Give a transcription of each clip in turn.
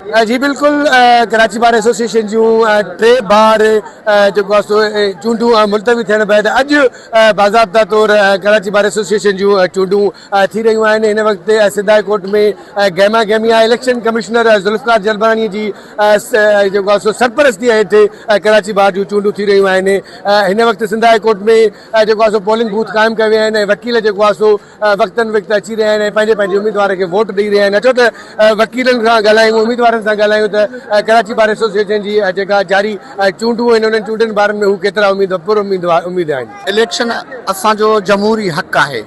جي بلڪل Karachi bar association جون ٽي بار جيڪو آهي سو چونڊون ملتوي ٿيڻ بعد اڄ باضابطا طور ڪراچي بار ايسوسيئيشن جون چونڊون ٿي رهيون آهن هن وقت سنڌ هاء ڪورٽ ۾ گهما گهمي آهي اليڪشن ڪمشنر ذوالفقار جلباڻي جي جيڪو آهي سو سرپرستي هيٺ ڪراچي بار جون چونڊون ٿي رهيون آهن هن وقت سنڌ هاء ڪورٽ ۾ جيڪو آهي سو پولنگ بوٿ قائم ڪيا ويا آهن ۽ وڪيل جيڪو آهي سو وقتن وقت اچي رهيا آهن ۽ پنهنجي پنهنجي اميدوار کي ووٽ ڏئي رهيا آهن اچو ته وڪيلن سان ڳالهايون اميدوارن سان ڳالهايون ته ڪراچي بار ايسوسيئيشن جي جيڪا جاري چونڊون آهن انهن چونڊن بارن ۾ هو ڪيترا اميد پر اميد اميد آهن. اليڪشن اسان جو جمهوري حق آهي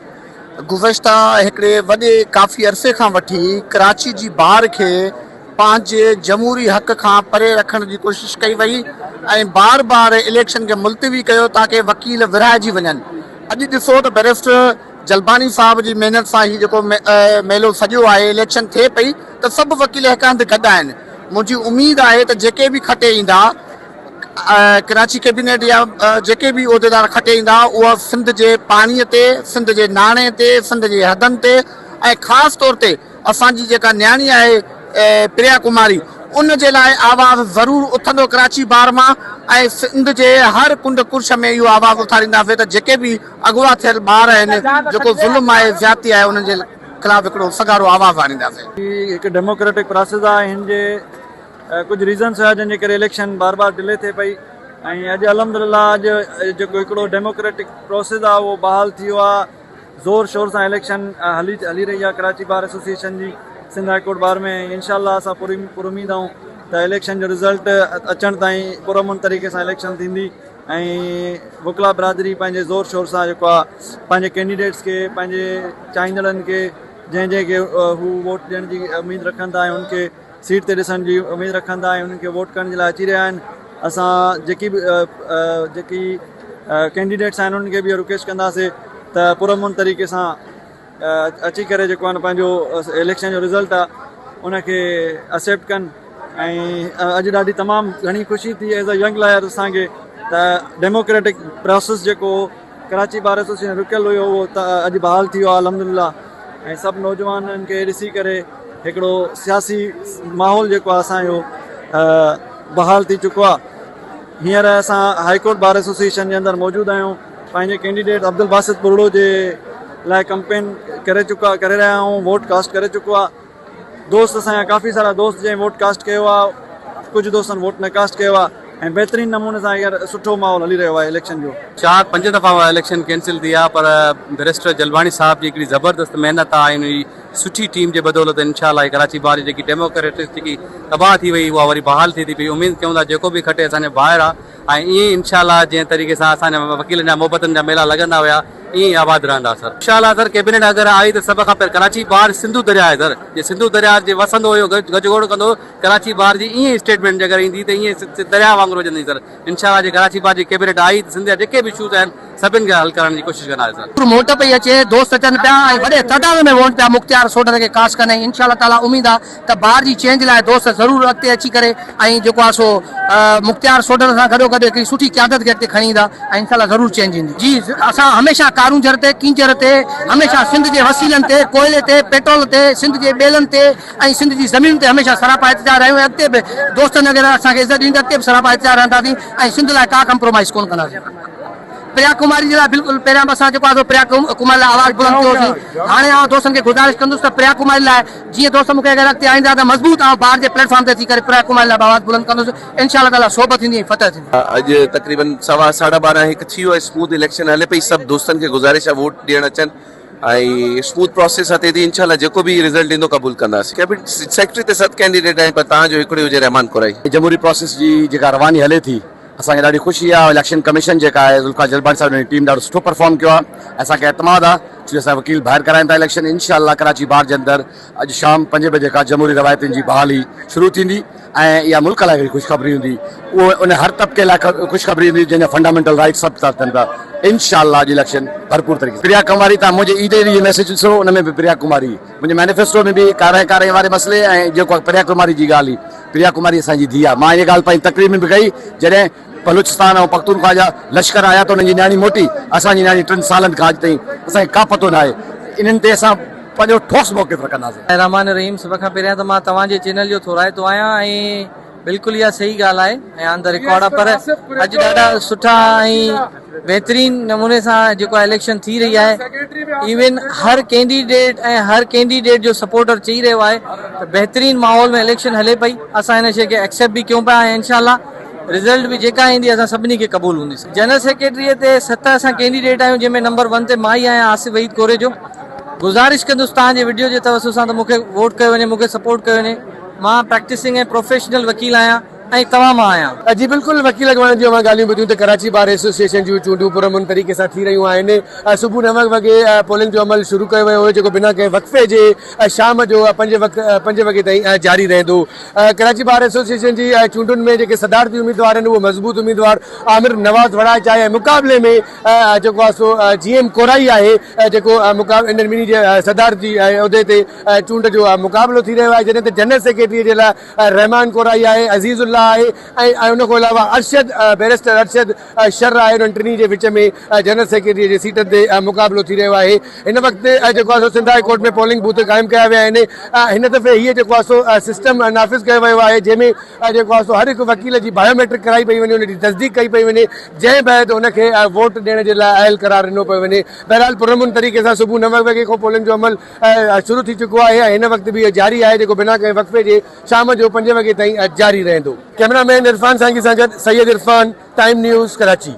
گذشته هڪڙي وڏي ڪافي عرصي کان وٺي ڪراچي جي بار کي پنهنجي جمهوري حق کان پري رکڻ جي ڪوشش ڪئي وئي ۽ بار بار اليڪشن کي ملتوي ڪيو تاڪه وڪيل ورهائجي وڃن اڄ ڏسو ته بئريسٽر جلباڻي صاحب جي محنت سان هي جيڪو ميلو سجيو آهي اليڪشن ٿئي پئي ته سڀ وڪيل هڪ هنڌ گڏ آهن منهنجي اميد آهي ته جيڪي به کٽي ايندا ڪراچي ڪيبينيٽ يا جيڪي به عهديدار کٽي ايندا اها سنڌ جي پاڻي تي سنڌ جي ناڻي تي سنڌ جي حدن تي ۽ خاص طور تي اسان جي جيڪا نياڻي آهي پريا ڪماري ان جي لاء آواز ضرور اٿندو ڪراچي بار مان ۽ سنڌ جي هر ڪنڊ ڪڙڇ ۾ اهو آواز اٿارينداسين ته جيڪي به اغوا ٿيل ٻار آهن جيڪو ظلم آهي زيادتي آهي انهن جي خلاف هڪڙو سگهارو آواز آڻينداسين. هي هڪ ڊيموڪريٽڪ پراسيس آهي هن جي ڪجهه ريزنس هيا جن جي ڪري اليڪشن بار بار ڊلي ٿئي پئي ۽ اڄ الحمدلله اڄ جيڪو هڪڙو ڊيموڪريٽڪ پراسيس آهي اهو بحال ٿي ويو آهي زور شور سان اليڪشن هلي هلي رهي آهي ڪراچي بار ايسوسيئيشن جي سنڌ هاء ڪورٽ بار ۾ ۽ انشاء الله اسان پر پر اميد آهيون ته اليڪشن جو رزلٽ اچڻ تائين پرامن طريقي سان اليڪشن ٿيندي ۽ وڪلا برادري پنهنجي زور شور سان جيڪو آهي پنهنجي ڪينڊيڊيٽس کي پنهنجي چاهيندڙن کي جنهن جنهن کي هو ووٽ ڏيڻ جي اميد رکن ٿا ۽ ان کي سيٽ تي ڏسڻ جي اميد رکن ٿا ۽ انهن کي ووٽ ڪرڻ جي لاء اچي رهيا آهن اسان جيڪي به جيڪي ڪينڊيڊيٽس آهن انهن کي به رڪويسٽ ڪنداسي ته پرامن طريقي سان اچي ڪري جيڪو آهي پنهنجو اليڪشن جو رزلٽ آهي ان کي اڪسيپٽ ڪن ۽ اڄ ڏاڍي تمام گهڻي خوشي ٿي ايز اي ينگ لائر اسانکي ته ڊيموڪريٽڪ پروسيس جيڪو ڪراچي بار ايسوسيئيشن رڪيل هيو اهو ته اڄ بحال ٿي ويو آهي الحمد لله ۽ سڀ نوجوانن کي ڏسي ڪري هڪڙو سياسي ماحول جيڪو آهي اسانجو بحال ٿي چڪو آهي هينئر اسان هائي ڪورٽ بار ايسوسيئيشن جي اندر موجود آهيون پنهنجي ڪينڊيڊيٽ عبدالباسط ٻرڙو جي لاء ڪمپين ڪري چڪا ڪري رهيا آهيون ووٽ ڪاسٽ ڪري چڪو آهي دوست اسان جا ڪافي سارا دوست جنهن ووٽ ڪاسٽ ڪيو آ ڪجهه دوستن ووٽ نه ڪاسٽ ڪيو آ ۽ بهترين نموني سان هينئر سٺو ماحول هلي رهيو آهي اليڪشن جو. چار پنج دفعا اليڪشن ڪينسل ٿي آ پر بئريسٽر جلباڻي صاحب جي هڪڙي زبردست محنت آ ۽ ان جي سٺي ٽيم جي بدولت انشاء الله هي ڪراچي بار جي جيڪي ڊيموڪريٽڪ جيڪي تباهه ٿي وئي اها وري بحال ٿي ٿي پئي اميد ڪيون ٿا جيڪو به کٽي اسان جو ڀائر آ ۽ ائين ئي انشاء الله جنهن طريقي سان اسان جا وڪيلن جا محبتن جا ميلا لڳندا هيا ائين ئي آباد رهندا سر. انشاء الله سر ڪيبينيٽ اگر آئي ته سڀ کان پهرين ڪراچي بار سنڌو درياء آهي سر جي سنڌو درياء جي وسندو هيو گجگوڙ ڪندو هيو ڪراچي بار جي ائين اسٽيٽمينٽ جي اگر ايندي ته ائين درياء وانگر وڄندي سر انشاء الله جي ڪراچي بار جي ڪيبينيٽ آئي ته سنڌ جا جيڪي به اشوز آهن سڀن کي حل ڪرڻ جي ڪوشش ڪنداسين سر. پور موٽ پئي اچي دوست اچن پيا ۽ وڏي تعداد ۾ ووٽ پيا مختيار سوڍر کي ڪاسٽ ڪن ۽ انشاء الله تعالي اميد آ ته بار جي چينج لاء دوست ضرور اڳتي اچي ڪري ۽ جيڪو آ سو مختيار سوڍر سان گڏو گڏ هڪڙي سٺي قيادت کي اڳتي کڻي ايندا ۽ انشاء الله ضرور چينج ايندي. جي اسان هميشه ڪارونجهر تي ڪينجهر تي هميشه سنڌ جي وسيلن تي ڪوئلي تي پيٽرول تي سنڌ جي ٻيلن تي ۽ سنڌ جي زمينن تي هميشه سراپا احتجاج رهيون ۽ اڳتي به دوستن اگر اسان کي عزت ڏني ته اڳتي به سراپا احتجاج رهنداسين ۽ سنڌ لاء ڪا ڪمپرومائيز ڪونه ڪنداسين. پريا ڪماري جي لاء بلڪل پهريان به اسان جيڪو آهي سو پريا ڪماري لاء آواز بلند ڪيو سين هاڻي آئون دوستن کي گذارش ڪندس ته پريا ڪماري لاء جيئن دوست مون کي اگر اڳتي آڻيندا ته مضبوط آئون بار جي پليٽ فارم تي اچي ڪري پريا ڪماري لاء به آواز بلند ڪندس انشاء الله تعالي سوڀ ٿيندي ۽ فتح ٿيندي. اڄ تقريبن سوا ساڍا ٻارهن هڪ ٿي ويو آهي اسموٿ اليڪشن هلي پئي سڀ دوستن کي گذارش آهي ووٽ ڏيڻ اچن ۽ اسموٿ پراسيس هتي ٿي انشاء الله جيڪو به رزلٽ ايندو قبول ڪنداسين ڪيبنٽ سيڪريٽري تي ست ڪينڊيڊيٽ آهن پر توهان جو هڪڙو ئي هجي رحمان ڪورائي. جمهوري پراسيس جي جيڪا رواني هلي ٿي اسان کي ڏاڍي خوشي آهي اليڪشن ڪميشن جيڪا آهي ذوالفقار جلباڻي صاحب جي ٽيم ڏاڍو سٺو پرفارم ڪيو آهي اسان کي اعتماد آهي ڇو جو اسان وڪيل ڀائر ڪرائين ٿا اليڪشن انشاء الله ڪراچي بار جي اندر اڄ شام پنجين بجي کان جمهوري روايتن جي بحالي شروع ٿيندي ۽ اها ملڪ لاء هڪڙي خوشخبري هوندي اهو ان هر طبقي لاء خوشخبري هوندي جنهن جا فنڊامينٽل رائٽس سڀ ٿا ٿين پيا انشاء الله اڄ اليڪشن ڀرپور طريقي سان پريا ڪماري تان منهنجي عيد جي ميسيج ڏسو ان ۾ به پريا ڪماري منهنجي مينيفيسٽو ۾ به ڪارائين ڪارائين واري مسئلي ۽ جيڪو پريا ڪماري جي ڳالهه هئي پريا ڪماري اسان جي ڌيء آهي مان اها ڳالهه پنهنجي تقرير ۾ به ڪئي جڏهن بلوچستان ۽ پختونخوا جا لشڪر آيا ته انهن جي نياڻي موٽي اسان جي نياڻي ٽن سالن کان اڄ تائين اسان کي ڪا پتو ناهي انهن تي اسان پنهنجو ٺوس موقف رکنداسين. الرحمان الرحيم سڀ کان پهريان ته مان توهان جي چينل جو ٿورائتو آهيان ۽ بلڪل اها صحيح ڳالهه آهي ۽ آن the record آهي پر اڄ ڏاڍا سٺا ۽ بهترين نموني سان جيڪو اليڪشن ٿي رهي آهي ايون هر ڪينڊيڊيٽ ۽ هر ڪينڊيڊيٽ جو سپورٽر چئي رهيو آهي ته بهترين ماحول ۾ اليڪشن هلي پئي اسان هن شيء کي ايڪسيپٽ به ڪيون پيا ۽ انشاء الله رزلٽ به جيڪا ايندي اسان سڀني کي قبول هوندي. جنرل سيڪريٽريء تي ست اسان ڪينڊيڊيٽ آهيون جنهن ۾ نمبر ون تي مان ئي آهيان آصف وحيد ڪوريجو. گذارش ڪندس توهان جي وڊيو جي توسط سان ته مون کي ووٽ ڪيو وڃي مون کي سپورٽ ڪيو وڃي مان پريڪٽسنگ ۽ پروفيشنل وڪيل آهيان ۽ توهان مان آهيان. جي بلڪل وڪيل اڳواڻن جون اوهان ڳالهيون ٻڌيون ته ڪراچي بار ايسوسيئيشن جون چونڊون پرامن طريقي سان ٿي رهيون آهن صبح نو وڳي پولنگ جو عمل شروع ڪيو ويو هو جيڪو بنا ڪنهن وقفي جي شام جو پنج وڳي تائين جاري رهندو. ڪراچي بار ايسوسيئيشن جي چونڊن ۾ جيڪي صدارتي اميدوار آهن اهو مضبوط اميدوار عامر نواز وڙائچ آهي ۽ مقابلي ۾ جيڪو آهي سو جي ايم ڪورائي آهي جيڪو انهن ٻنهي جي صدارتي عهدي تي چونڊ جو مقابلو ٿي رهيو آهي جڏهن ته جنرل سيڪريٽري جي لاء رحمان ڪورائي آهي عزيز الله آهي ۽ ان کان علاوه ارشد بئريسٽر ارشد شر آهي انهن ٽنهي جي وچ ۾ جنرل سيڪريٽري جي سيٽن تي مقابلو ٿي رهيو آهي هن وقت جيڪو آهي سو Sindh high court ۾ polling booth قائم ڪيا ويا آهن هن دفعي هيء جيڪو آهي سو سسٽم نافذ ڪيو ويو آهي جنهن ۾ جيڪو آهي سو هر هڪ وڪيل جي بايوميٽرڪ ڪرائي پئي وڃي ان جي تصديق ڪئي پئي وڃي جنهن بعد ان کي ووٽ ڏيڻ جي لاء اهل قرار ڏنو پيو وڃي بهرحال پرامن طريقي سان صبح نو وڳي کان پولنگ جو عمل شروع ٿي چڪو آهي ۽ هن وقت به اهو جاري آهي جيڪو بنا ڪنهن وقفي جي شام جو پنج وڳي تائين جاري رهندو. ڪئميرا مين عرفان سانگي سان گڏ سيد عرفان، ٽائيم نيوز، ڪراچي.